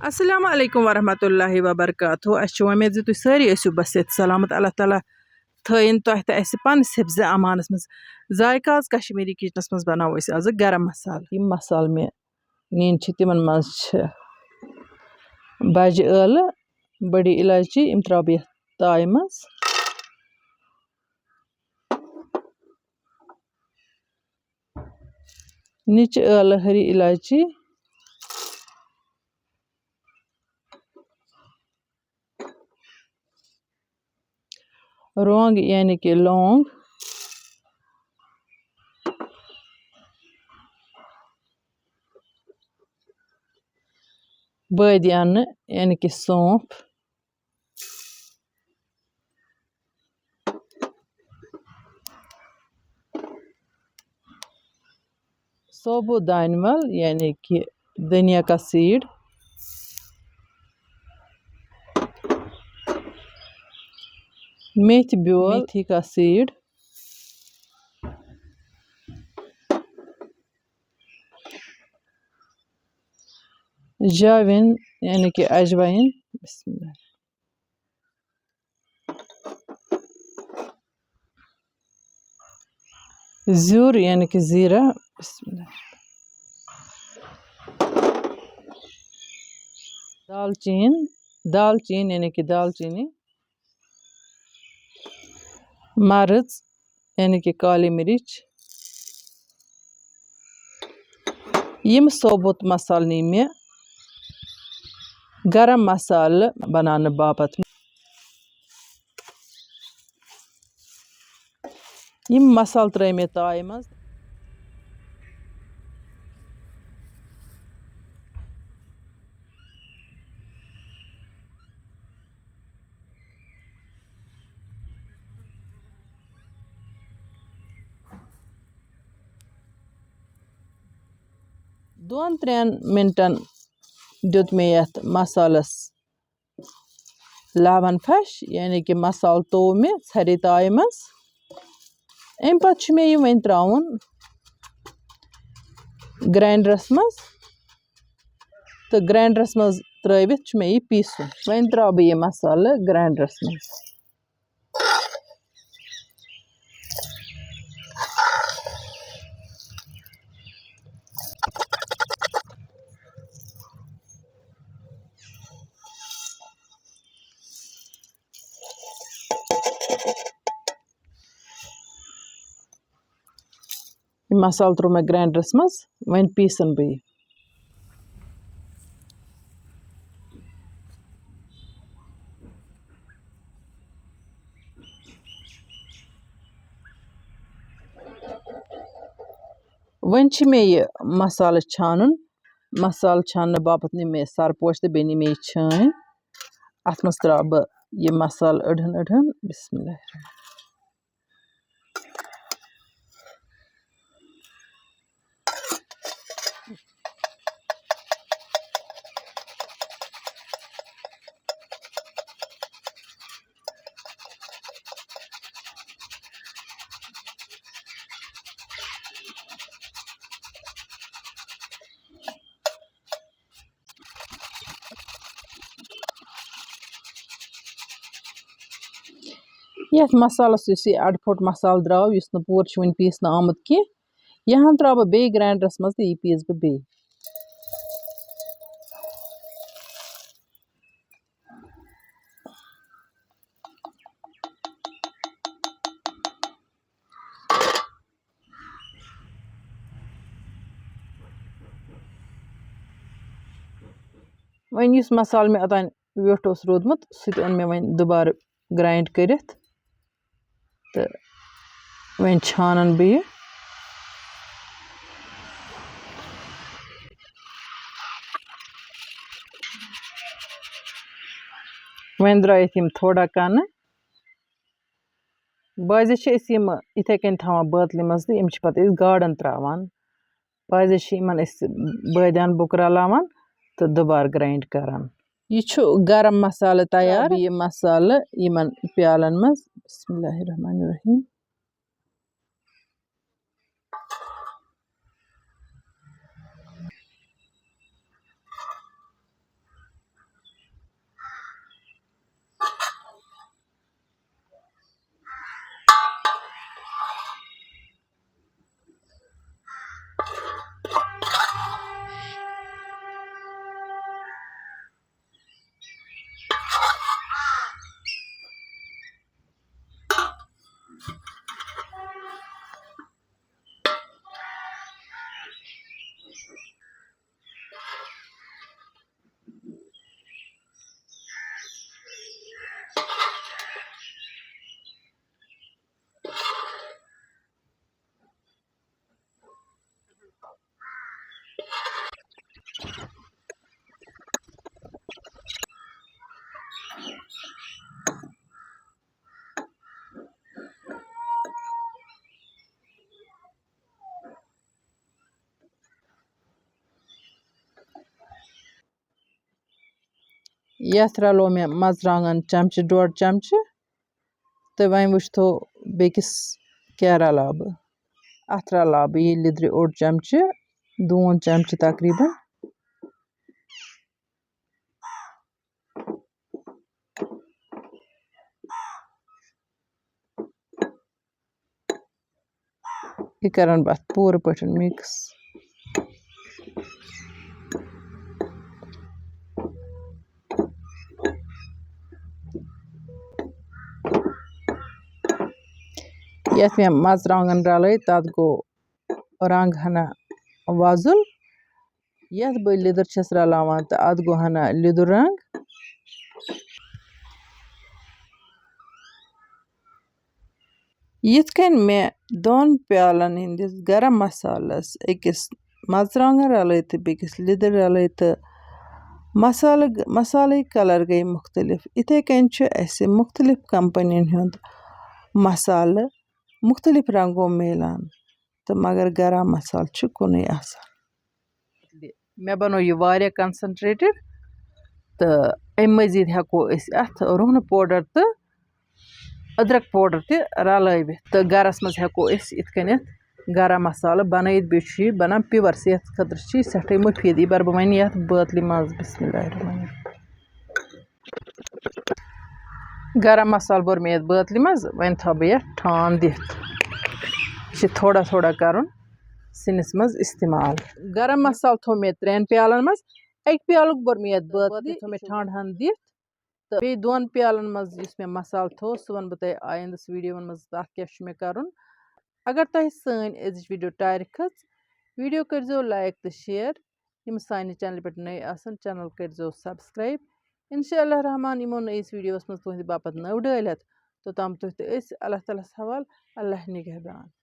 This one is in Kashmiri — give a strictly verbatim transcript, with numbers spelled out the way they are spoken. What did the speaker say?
السلام علیکم ورحمۃ اللہ وبرکاتہ۔ اَسہِ چھِ وۄمید زِ تُہۍ سٲری ٲسِو بس ییٚتہِ سلامت۔ اللہ تعالیٰ تھٲیِن تۄہہِ تہٕ اَسہِ پنٛنِس حِفظِ امانَس منٛز۔ ذایقہ آز کشمیٖری کِچنَس منٛز بَناوو أسۍ آزٕ گرم مسالہٕ۔ یِم مسالہٕ مےٚ نِنۍ چھِ، تِمَن منٛز چھِ بَجہِ ٲلہٕ، بٔڑی الایچی، یِم ترٛاوٕ بہٕ یَتھ تایہِ منٛز۔ نِچہِ ٲلہٕ، ہری الایچی، رۄنٛگ یعنی کہِ لونٛگ، بٲدیانہٕ یعنی کہِ سونٛف، ثوبوٗت دانہِ وَل یعنی کہِ دھنیا کا سیٖڈ، میتھِ بیول، میتھی کا سیٖڈ، جاوین یعنی کہِ اجوایِن۔ بسم اللہ۔ زیُر یعنی کہِ زیٖرہ۔ بسم اللہ۔ دالچیٖن، دالچیٖن یعنی کہِ دالچیٖنی۔ مرٕژ یعنی کہِ کالی مرچ۔ یِم ثوبوٗت مسالہٕ نی مےٚ گرم مسالہٕ بناونہٕ باپتھ۔ یِم مسالہٕ ترٲے مےٚ تایہِ منٛز۔ دۄن ترٛٮ۪ن مِنٹَن دیُت مےٚ یَتھ مصالَس لَبَن پھَش، یعنی کہِ مصالہٕ توٚو مےٚ ژھرِ تایہِ منٛز۔ اَمہِ پَتہٕ چھُ مےٚ یہِ وۄنۍ ترٛاوُن گرٛاینڈرَس منٛز، تہٕ گرٛاینڈرَس منٛز ترٛٲوِتھ چھُ مےٚ یہِ پیٖسُن۔ وۄنۍ ترٛاوٕ بہٕ یہِ مصالہٕ گرٛاینڈرَس منٛز۔ یہِ مصالہٕ ترٛوو مےٚ گرٛاینڈرَس منٛز، وۄنۍ پیٖسَن بہٕ یہِ۔ وۄنۍ چھِ مےٚ یہِ مصالہٕ چھانُن۔ مصالہٕ چھاننہٕ باپتھ نی مےٚ سَرپوش تہٕ بیٚیہِ نی مےٚ یہِ چھٲنۍ۔ اَتھ منٛز ترٛاوٕ بہٕ یہِ مصالہٕ أڑہَن أڑہَن۔ بسم اللہ الرحمن الرحیم۔ یَتھ مصالَس یُس یہِ اَڑٕ پھوٚٹ مصالہٕ درٛاو، یُس نہٕ پوٗرٕ چھُ وُنہِ پیٖسنہٕ آمُت کینٛہہ، یہِ ہن ترٛاوٕ بہٕ بیٚیہِ گرٛاینڈرَس منٛز تہٕ یہِ پیٖسہٕ بہٕ بیٚیہِ۔ وۄنۍ یُس مصالہٕ مےٚ اوٚتام ویوٚٹھ اوس روٗدمُت، سُہ تہِ اوٚن مےٚ وۄنۍ دُبارٕ گرٛاینڈ کٔرِتھ۔ تہٕ وۄنۍ چھانَن بہٕ یہِ۔ وۄنۍ درٛایَتھ یِم تھوڑا کَنہٕ۔ بعضے چھِ أسۍ یِم یِتھَے کٔنۍ تھاوان بٲتلہِ منٛز تہٕ یِم چھِ پَتہٕ أسۍ گاڈَن ترٛاوان۔ بعضے چھِ یِمَن أسۍ بٲدیان بُک رَلاوان تہٕ دُبارٕ گرٛاینڈ کَران۔ یہِ چھُ گرم مصالہٕ تیار۔ ترٛاوٕ بہٕ یہِ مصالہٕ یِمَن پیالَن منٛز۔ بسم اللہ الرحمن الرحیم۔ یَتھ رَلو مےٚ مَرژٕوانٛگَن چَمچہٕ، ڈۄڈ چَمچہٕ، تہٕ وۄنۍ وٕچھتو بیٚکِس کیٛاہ رَلاو بہٕ۔ اَتھ رَلاو بہٕ یہِ لیٚدرِ اوٚڑ چَمچہٕ، دوٗن چَمچہٕ تقریٖباً۔ یہِ کَرَن بہٕ اَتھ پوٗرٕ پٲٹھۍ mix۔ یَتھ مےٚ مَرژٕوانٛگَن رَلٲے، تَتھ گوٚو رنٛگ ہنا وۄزُل۔ یَتھ بہٕ لیٚدٕر چھَس رَلاوان تہٕ اَتھ گوٚو ہنا لیٚدُر رنٛگ۔ یِتھ کٔنۍ مےٚ دۄن پیالَن ہٕنٛدِس گرم مصالَس أکِس مَرژٕوانٛگَن رَلٲے تہٕ بیٚکِس لیٚدٕر رَلٲے تہٕ مصالہٕ، مصالٕکۍ colour گٔے مُختٔلِف، یِتھَے کٔنۍ چھُ اَسہِ مُختٔلِف کَمپٔنِیَن ہُنٛد مصالہٕ مُختٔلِف رنٛگو میلان، تہٕ مگر گرم مصالہٕ چھُ کُنُے آسان۔ مےٚ بنوو یہِ واریاہ concentrated، تہٕ اَمہِ مٔزیٖد ہٮ۪کو أسۍ اَتھ رُہنہٕ powder تہٕ أدرَک powder تہِ رَلٲوِتھ، تہٕ گَرَس منٛز ہٮ۪کو أسۍ یِتھ کٔنٮ۪تھ گرم مصالہٕ بَنٲوِتھ۔ بیٚیہِ چھُ یہِ بَنان pure، صحت خٲطرٕ چھُ یہِ سٮ۪ٹھاے مُفیٖد۔ یہِ بَرٕ بہٕ وۄنۍ یَتھ بٲتلہِ منٛز۔ بسم اللہ الرحمن الرحیم۔ گرم مصالہٕ بوٚر مےٚ یَتھ بٲتلہِ منٛز، وۄنۍ تھاوٕ بہٕ یَتھ ٹھانٛڈ دِتھ۔ یہِ چھِ تھوڑا تھوڑا کَرُن سِنِس منٛز استعمال۔ گرم مصالہٕ تھوٚو مےٚ ترٛٮ۪ن پیالَن منٛز، اَکہِ پیالُک بوٚر مےٚ یَتھ بٲتلہِ، تھوٚو مےٚ ٹھانٛڈ ہَن دِتھ، تہٕ بیٚیہِ دۄن پیالَن منٛز یُس مےٚ مصالہٕ تھوٚو، سُہ وَنہٕ بہٕ تۄہہِ آیندَس ویٖڈیووَن منٛز تَتھ کیٛاہ چھُ مےٚ کَرُن۔ اگر تۄہہِ سٲنۍ أزِچ ویٖڈیو ٹارِ کھٔژ، ویٖڈیو کٔرۍزیو like تہٕ share۔ یِم سانہِ channelہِ پٮ۪ٹھ نٔے آسَن، channel کٔرۍزیو subscribe۔ انشاء اللہ الرحمن یِمو نٔیِس ویٖڈیوَس منٛز تُہٕنٛدِ باپَتھ نٔو ڈٲلۍ ہٮ۪تھ۔ توٚتام تُہۍ تہٕ أسۍ اللہ تعالیٰ ہَس حوال۔ اللہ نِگہبان۔